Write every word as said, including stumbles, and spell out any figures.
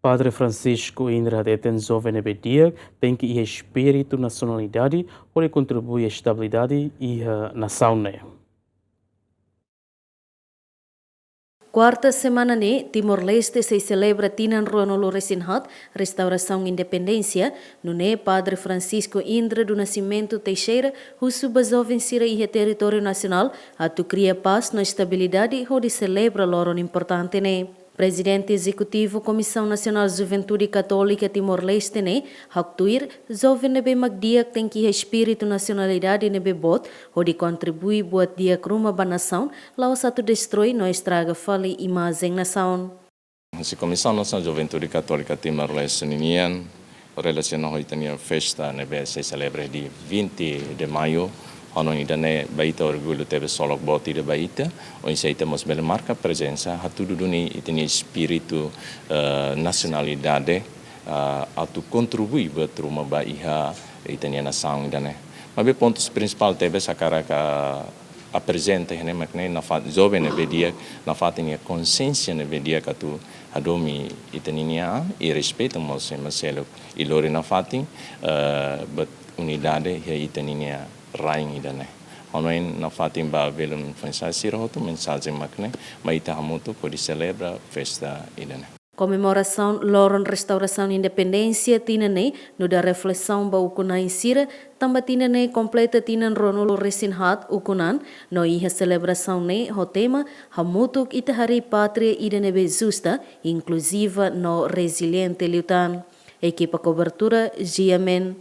Padre Francisco Indra hateten joven ne'ebé di'ak tenke iha espíritu nasionalidade hodi kontribui estabilidade iha nasaun ne'e. Kuarta semana ne'e, Timor-Leste sei selebra tinan ruanulu-resin-haat restaurasaun independénsia, nune'e Padre Francisco Indra do Nascimento Teixeira husu ba joven sira iha territóriu nasionál atu kria pás no estabilidade hodi selebra loron importante ne'e. Prezidente Ezekutivu Komisaun Nasionál Juventude Katólika Timor-Leste ne'e haktuir, joven ne'ebé mak di'ak tenke iha espíritu nasionalidade ne'ebé boot hodi kontribui buat di'ak ruma ba nasaun, la'ós atu destroi no estraga fali imajen nasaun. Husi Komisaun Nasionál Juventude Katólika Timor-Leste ninian, relasiona ho ita-nia festa ne'ebé sei selebra iha dia vinte de maio, hanoin ida-ne'e ba ita orgullu tebes, solok boot ida ba ita, oinsá ita mós bele marka prezensa, hatudu duni ita-nia espíritu, eh, nasionalidade, eh, atu kontribui buat ruma ba iha ita-nia nasaun ida-ne'e. Maibé pontu prinsipál tebes hakarak aprezenta iha ne'e mak ne'e nafatin joven ne'ebé di'ak, nafatin nia konsiénsia ne'ebé di'ak atu hadomi ita-nia an, i respeita mós ema seluk, i lori nafatin, eh, buat unidade iha ita-nia rain ida-ne'e. Hanoin nafatin ba belun foin-sa'e sira hotu, mensajen mak ne'e, mai ita hamutuk hodi selebra festa ida-ne'e. Komemorasaun Loron Restaurasaun Independénsia tinan ne'e nu'udar reflesaun ba ukun-na'in sira, tanba tinan ne'e kompleta tinan ruanulu-resin-haat ukun-an, no iha selebrasaun ne'e ho tema Hamutuk Ita Harii Pátria Ida Ne'ebé Justa, Inkluziva no Reziliente liután. Ekipa kobertura, G M N.